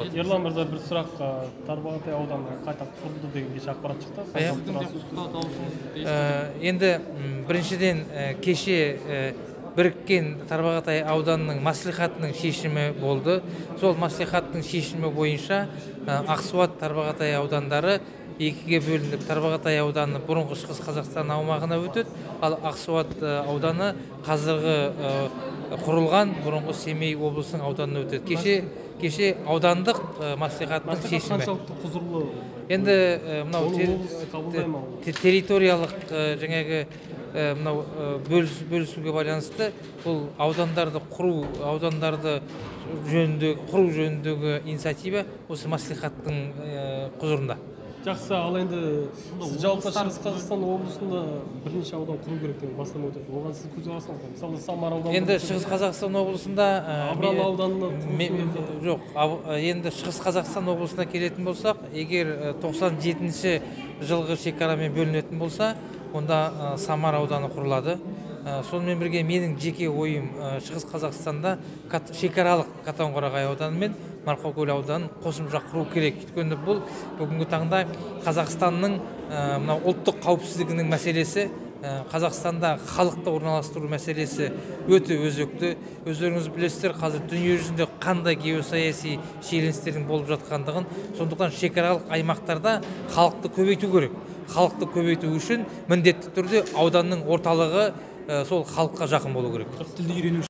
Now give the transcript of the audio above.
Ерлан мырза, бір сұрақ. Тарбағатай ауданы қайта құрылды деген кеше ақпарат шықты. Енді біріншіден, кеше біріккен Тарбағатай ауданының мәслихатының шешімі болды. Сол мәслихаттың шешімі бойынша Ақсуат, Тарбағатай аудандары екіге бөлініп, Тарбағатай ауданы бұрынғы Шығыс Қазақстан аумағына өтеді, ал Ақсуат ауданы қазіргі құрылған бұрынғы Семей облысының ауданына өтеді. Кеше аудандық мәслихаттың шешімі. Қаншалықты құзырлы? Енді мынау территориялық жаңағы мынау бөлісуге байланысты бұл аудандарды құру, аудандарды жөніндегі құру жөніндегі инициатива осы мәслихаттың құзырында. Жақсы, ал енді сіз жалпы Шығыс Қазақстан облысында бірнеше аудан құру керек деген бастама өтеді. Оған сіз көзқарасыңыз қандай? Мысалы, Самар ауданы. Енді Шығыс Қазақстан облысында Абралы ауданына жоқ, енді Шығыс Қазақстан облысына келетін болсақ, егер 97 жылғы шекарамен бөлінетін болса, онда Самар ауданы құрылады. Сонымен бірге менің жеке ойым, Шығыс Қазақстанда шекаралық Катонқарағай ауданы мен Марқакөл ауданын қосымша құру керек. Өйткені бұл бүгінгі таңда Қазақстанның мынау ұлттық қауіпсіздігінің мәселесі, Қазақстанда халықты орналастыру мәселесі өте өзекті. Өздеріңіз білесіздер, қазір дүние жүзінде қандай геосаяси шиеленістердің болып жатқандығын. Сондықтан шекаралық аймақтарда халықты көбейту керек. Халықты көбейту үшін міндетті түрде ауданның орталығы сол халыққа жақын болу керек. Тілді үйрену